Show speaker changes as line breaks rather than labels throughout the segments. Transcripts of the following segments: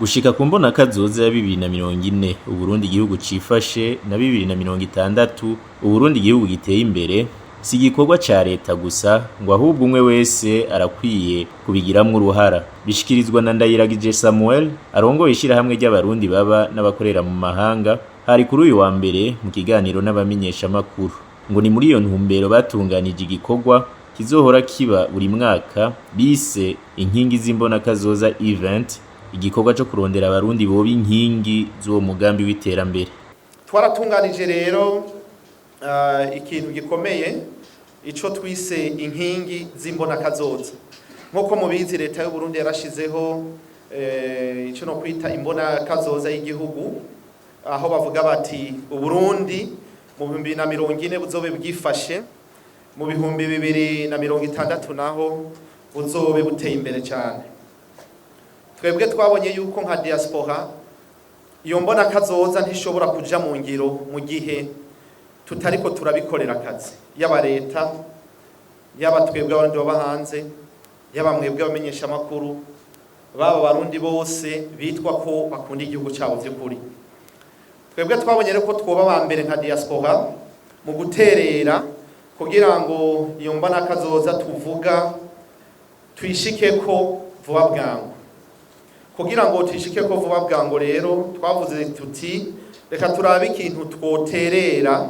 Gushika ku mbonakazoza ya 2040, Uburundi igihugu cifashe, na 2060, Uburundi igihugu giteye imbere, si igikorwa ca leta gusa ngo ahubwo umwe wese arakwiye kubigiramwo uruhara. Bishikirizwa na Ndayiragije Samuel arongoye ishirahamwe ry'Abarundi baba n'abakorera mu mahanga, hari kuri uyu wa mbere mu kiganiro n'abamenyeshamakuru. Ngo ni muri iyo ntumbero batunganije igikorwa kizohora kiba buri mwaka bise "Inkingi z'imbonakazoza event", igikorwa co kurondera Abarundi boba inkingi z'uwo mugambi w'iterambere.
Twaratunganije rero ikintu gikomeye, ico twise "Inkingi z'imbonakazoza". Nk'uko mubizi, leta y'u Burundi yarashizeho ico no kwita imbonakazoza y'igihugu, aho bavuga bati Uburundi mu 2040 buzobe bwifashe, mu 2060 naho buzobe buteye imbere cyane. Twebwe twabonye yuko nka diaspora iyo mbonakazoza ntishobora kuja mu ngiro mu gihe tutariko turabikorera akazi, yaba leta, yaba twebwe Abarundi baba hanze, yaba mwebwe abamenyesha amakuru, baba Abarundi bose bitwa ko bakunda igihugu cyabo vy'ukuri. Twebwe twabonye rero ko twoba ba mbere nka diaspora mu guterera kugira ngo iyo mbonakazoza tuvuga tuyishikeko vuba bwangu. Kugira ngo tuyishikeko vuba bwangu rero, twavuze tuti reka turabe ikintu twoterera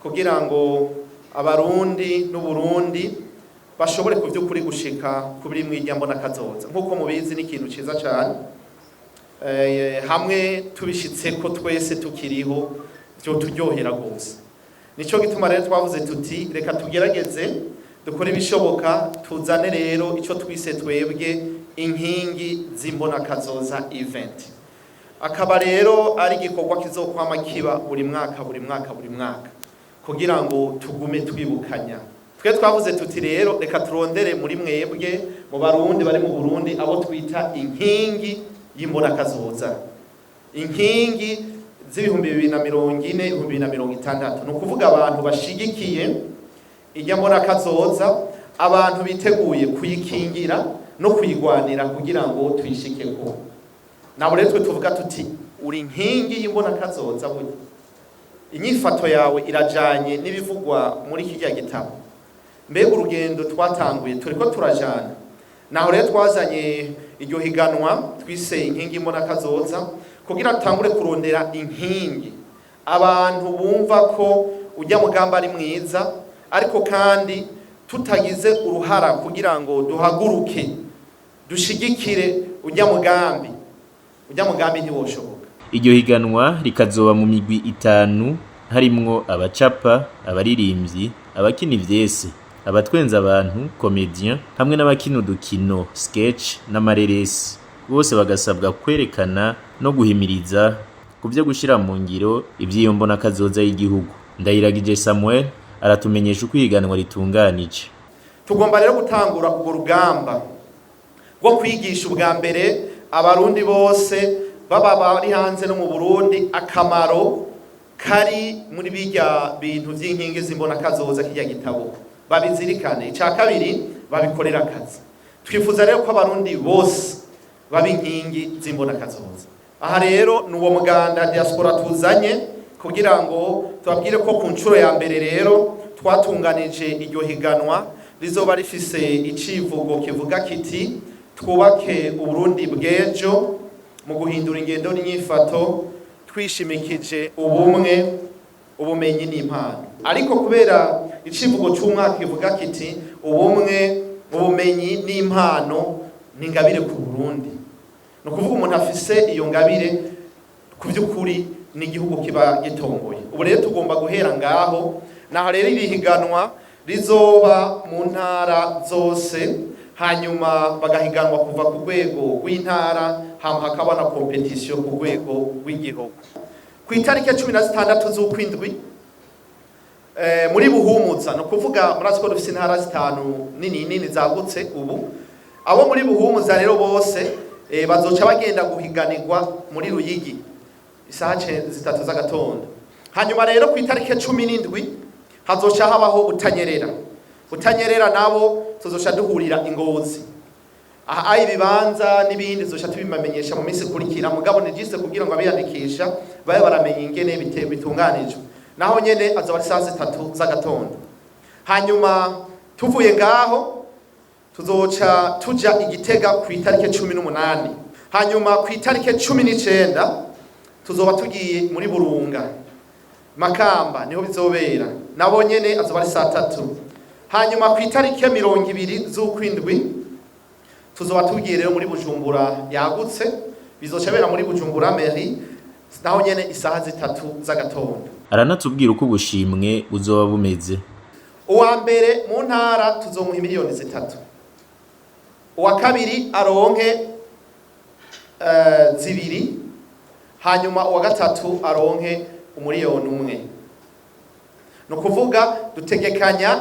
kugira ngo Abarundi n'Uburundi bashobore ku vy'ukuri gushika ku biri mw'irya mbonakazoza. Nk'uko mubizi, ni ikintu ciza cane, hamwe tubishitseko twese tukiriho vyo turyohera gose. Nico gituma rero twavuze tuti reka tugerageze dukore ibishoboka, tuzane rero ico twise twebwe "Inkingi z'imbonakazoza event". Akaba rero ari igikorwa kizokwama kiba buri mwaka, buri mwaka, buri mwaka, kugira ngo tugume twibukanya. Twe twavuze tuti rero reka turondere muri mwebwe, mu Barundi bari mu Burundi, abo twita inkingi y'imbonakazoza, inkingi z'ibihumbi 2040, 2060. Ni ukuvuga abantu bashigikiye irya mbonakazoza, abantu biteguye kuyikingira no kuyigwanira kugira ngo tuyishikeko. Nabo rero twe tuvuga tuti uri inkingi y'imbonakazoza burya inyifato yawe irajanye n'ibivugwa muri kirya gitabo. Mbega urugendo twatanguye turiko turajana? Naho rero twazanye iryo higanwa twise "Inkingi y'imbonakazoza", kugira tutangure kurondera inkingi, abantu bumva ko ujya mugamba ari mwiza, ariko kandi tutagize uruhara kugira ngo duhaguruke dushigikire ujya mugambi, ujya mugambi ntiwoshoboka.
Iryo higanwa rikazoba mu migwi itanu, harimwo abacapa, abaririmbyi, abakina ivyese, abatwenza abantu comédien, hamwe n'abakina udukino sketch n'amareresi. Bose bagasabwa kwerekana no guhimiriza ku vyo gushira mu ngiro ivy'iyo mbonakazoza y'igihugu. Ndayiragije Samuel aratumenyesha uko ihiganwa ritunganije.
Tugomba rero gutangura urwo rugamba rwo kwigisha ubwa mbere Abarundi bose, baba bari hanze no mu Burundi, akamaro kari muri birya bintu vy'inkingi z'imbonakazoza, kirya gitabo, babizirikane. Icya kabiri, babikorera akazi. Twifuza rero ko Abarundi bose baba inkingi z'imbonakazoza. Aha rero ni uwo muganda diaspora tuzanye kugira ngo tubabwire ko ku nshuro ya mbere rero twatunganije iryo higanwa rizoba rifise icivugo kivuga kiti "Twubake Uburundi bw'ejo mu guhindura ingendo n'inyifato twishimikije ubumwe, ubumenyi n'impano". Ariko kubera icivugo c'umwaka kivuga kiti "Ubumwe, ubumenyi n'impano ni ingabire ku Burundi", ni ukuvuga umuntu afise iyo ngabire ku by'ukuri n'igihugu kiba gitomboye. Ubu rero tugomba guhera ngaho. Naho rero iri higanwa rizoba mu ntara zose, hanyuma bagahiganwa kuva ku rwego rw'intara, hama hakaba na compétition ku rwego rw'igihugu. Ku itariki ya 16 z'ukwindwi, muri Buhumuza, ni ukuvuga murazi ko dufise intara zitanu nini nini zagutse ubu, abo muri Buhumuza rero bose bazoca bagenda guhiganirwa muri Ruyigi isaha 3 z'agatondo. Hanyuma rero ku itariki 17 hazoca habaho Butanyerera. Butanyerera nabo tuzoca duhurira i Ngozi. Aha ibibanza n'ibindi zoca tubimamenyesha mu minsi ikurikira, mugabo ni juste kugira ngo abiyandikisha babe baramenya ingene bitunganijwe. Naho nyene azoba ari saa 3 z'agatondo. Hanyuma tuvuye ngaho tuzoca tuja Igitega ku itariki 18. Hanyuma ku itariki 19 tuzoba tugiye muri Burunga, Makamba niho bizobera, nabo nyene azoba ari saa 3. Hanyuma ku itariki 20 z'ukwindwi tuzoba tugiye rero muri Bujumbura yagutse, bizoca bera muri Bujumbura mairie, naho nyene isaha 3 z'agatondo.
Aranatubwira uko ubushimwe buzoba bumeze.
Uwa mbere mu ntara tuzomuha miliyoni 3, uwa kabiri aronke 2, hanyuma uwa gatatu aronke 1 miliyoni. Ni ukuvuga dutegekanya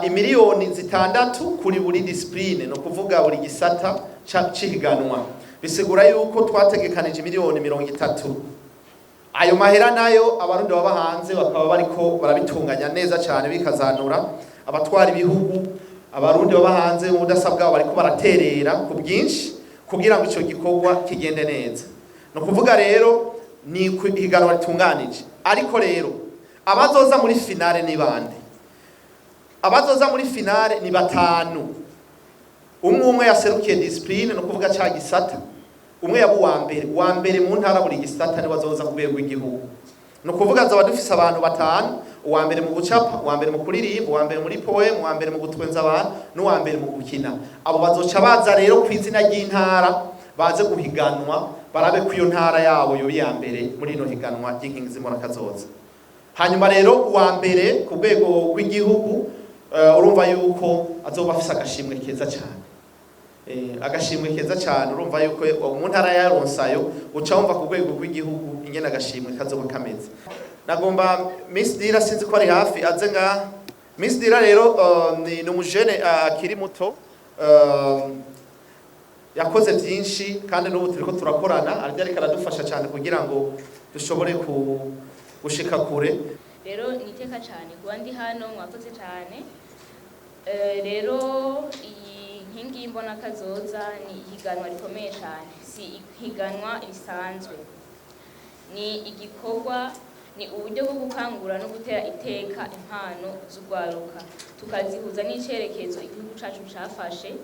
imiliyoni 6 kuri buri discipline, ni ukuvuga buri gisata c'ihiganwa. Bisigura yuko twategekanije miliyoni 30. Ayo mahera nayo Abarundi baba hanze bakaba bariko barabitunganya neza cyane, bikazanura abatwara ibihugu. Abarundi baba hanze mu budasa bwabo bariko baraterera ku bwinshi kugira ngo ico gikorwa kigende neza. Ni ukuvuga rero ni ihiganwa ritunganije. Ariko rero abazoza muri finale ni bande? Abazoza muri finale ni batanu, umwe umwe yaserukiye discipline, no kuvuga ca gisata. Umwe yaba uwa mbere, uwa mbere mu ntara, buri gisata, niwe azoza ku rwego rw'igihugu. Ni ukuvuga azoba dufise abantu batanu: uwa mbere mu gucapa, uwa mbere mu kuririmba, uwa mbere muri poème, uwa mbere mu gutwenza abantu, n'uwa mbere mu gukina. Abo bazoca baza rero ku izina ry'intara, baze guhiganwa, barabe ko iyo ntara yabo yoba iya mbere muri ino higanwa ry'Inkingi z'Imbonakazoza. Hanyuma rero uwa mbere ku rwego rw'igihugu, urumva yuko azoba afise agashimwe keza cyane, agashimwe keza cyane. Urumva yuko mu ntara ya Ronsayo, uca wumva ku rwego rw'igihugu ingene agashimwe kazoba kameze. Nagomba Miss Dira, sinzi ko ari hafi, aze ngaha. Miss Dira rero ni umujene akiri muto, yakoze byinshi kandi n'ubu turiko turakorana, ariko aradufasha cyane kugira ngo dushobore gushika kure.
Rero ni iteka cyane kuba ndi hano, mwakoze cyane. Rero iyi nkingi y'imbonakazoza ni ihiganwa rikomeye cyane, si ihiganwa risanzwe, ni igikorwa, ni uburyo bwo gukangura no gutera iteka impano z'urwaruka, tukazihuza n'icerekezo igihugu cacu cafashe,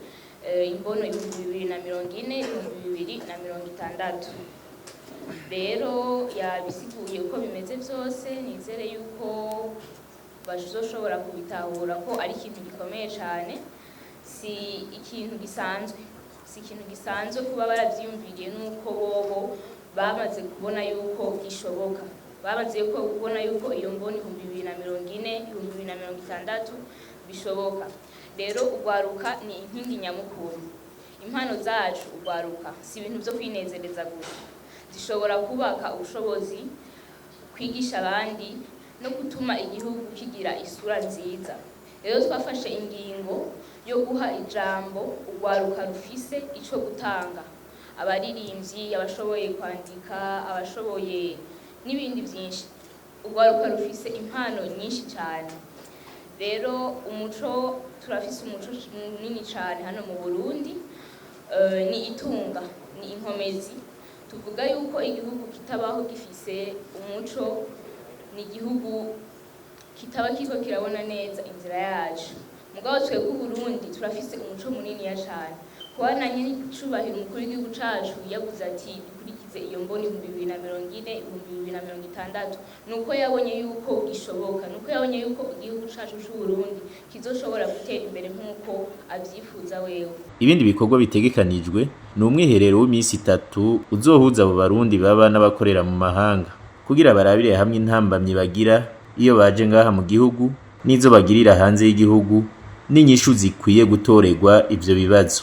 imbono 2040, 2060. Rero yabisiguye uko bimeze byose. Nizere yuko bazoshobora kubitahura ko ari ikintu gikomeye cyane, si ikintu gisanzwe, si ikintu gisanzwe. Kuba baravyiyumviriye nuko bobo bamaze kubona yuko gishoboka, bamaze ko kubona yuko iyo mboni 2040, 2060 bishoboka. Rero urwaruka ni inkingi nyamukuru. Impano zacu urwaruka si ibintu byo kwinezereza gusa, zishobora kubaka ubushobozi, kwigisha abandi no gutuma igihugu kigira isura nziza. Rero twafashe ingingo yo guha ijambo urwaruka rufise ico gutanga, abaririmbyi, abashoboye kwandika, abashoboye n'ibindi byinshi. Urwaruka rufise impano nyinshi cyane. Rero umuco, turafise umuco munini cyane hano mu Burundi, ni itunga, ni inkomezi. Tuvuga yuko igihugu kitabaho gifise umuco ni igihugu kitaba kiriko kirabona neza inzira yacu. Mugabo twebwe Uburundi turafise umuco muniniya cane. Kuba na nyiricubahiro umukuru w'igihugu cacu yavuze ati dukurikize iyo mboni 2040, 2060, nuko yabonye yuko gishoboka, nuko yabonye yuko igihugu cacu c'Uburundi kizoshobora gutera imbere nk'uko avyifuza wewe.
Ibindi bikorwa bitegekanijwe ni umwiherero w'iminsi 3 uzohuza abo Barundi baba n'abakorera mu mahanga, kugira barabire hamwe intambamyi bagira iyo baje ngaha mu gihugu n'izo bagirira hanze y'igihugu, n'inyishu zikwiye gutorerwa ivyo bibazo.